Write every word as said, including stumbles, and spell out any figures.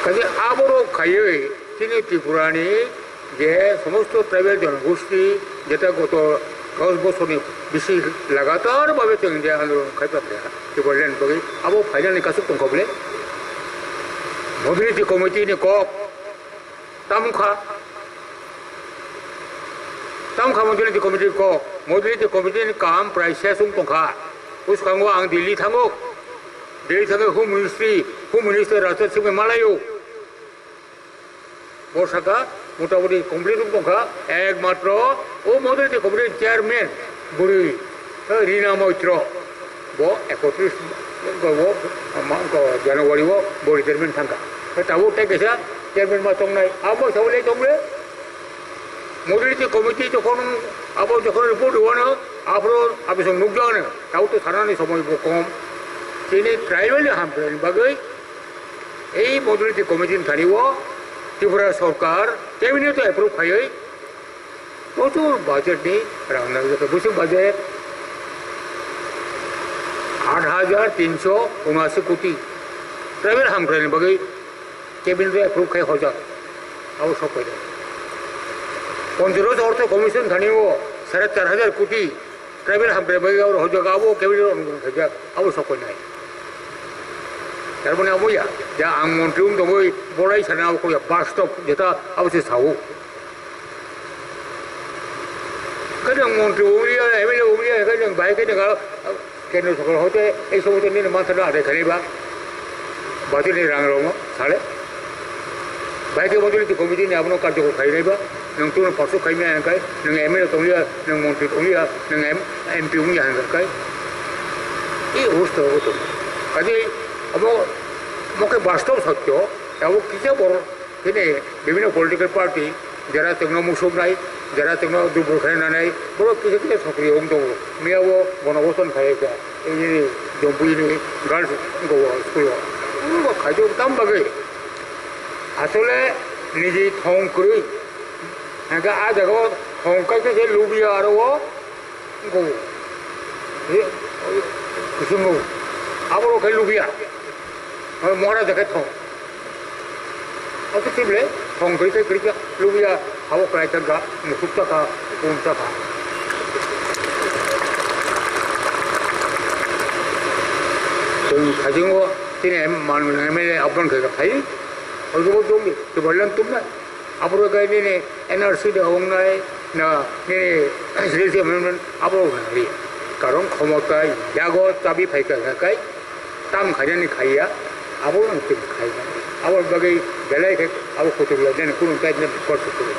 Kaje aborok khaiwi chini Tripurani je somosto tribal jonogosti jeta goto dos bosorni bisi lagatar bhabe chwng je andolon khaipa kha Tipraland bagwi abo phainani kasuk tongkha bole. Modality committee ni kok tamkha, tamkha modality committee ni kok, modality committee ni kam prai sesung tongkha. Uskango ang Delhi thango, Delhi thangwi Home Ministry, Home Minister Rajnath Singh bai malaio. Bo saka motamoti complete wng tongkha, ekmatro o modality committee chairman bwrwi, eh, Rina Moitro, bo ekotris bo, ma, ko January o bo retirement thangkha. Tabuk tei kaisa chairman ma tongnai, abo sawi lai tongre. Modality committee jokhon abo jokhon report rwano, aphuru abisong nukjakno, tabuk to sanani somoi bo kom. Chini tribal ni hamkrai ni bagwi ei modality committee ni thani o Tripura Sarkar cabinet o approve khaiwi prochur budget ni rang nangjak, bwswk budget aat hajar tinsho unasi koti tribal hamkrai ni bagwi cabinet o approve khai hojak, abo sok paida. Ponchos Ortho Commission thani o sare char hajar koti tribal hamkrai bagwi abo hojak, abo cabinet o onugron khaijak, abo sok painai. Tar mane abo ya, ja ang montri wng tongwi bolai sana abo ya, bastob jeta abo se sao. Kajang montri wng ya, M L A wng ya, kajang bai kajang Kendra sorkar hoite ei somosto nini manthano adai khainai ba, budget ni rang rokno sale. Bai khe modality committee ni abono karjokor khainai ba, nwng tungno pass khaimya hwnkhai, nwng M L A tongliya, nwng montri tongliya, nwng M-, M P wngya hwnkhai. Ei obostha o tong. Kaje abo mokhe bastob sotyo, abo kisa bor Tini bibhinno political party, jera chwngno musuknai, jera chwngno dubur khainanai, borok kisa kisa sokriyo wng tongo. Miyabo gonogoson khai kha, nini Jompui ni girls school o. Wngbo khaijak tam bagwi. Asole niji thong kwrwi. Hingkhe a jagao thong kai khe se lubiya aro o. Go. He, kusungo. Aboro khe lubiya. Aro mora jaket thong. Abo tible thong kri khe kri khe lubiya. Abo krai thang kha, musuk ta kha, kun ta kha. Tong khajingo tini man M L A abon khe khai. Ojo bo dong, to balan tum na. Aboro khe nini N R C da wngnai, na nini C C amendment aboro wngnai. Karon khomota yago chabi phaikha khe kai tam khainani khaiya, abo ang twi khaina. Abo bagwi belai khe abo kutuk lai nani kunu tai nani kor kutuk.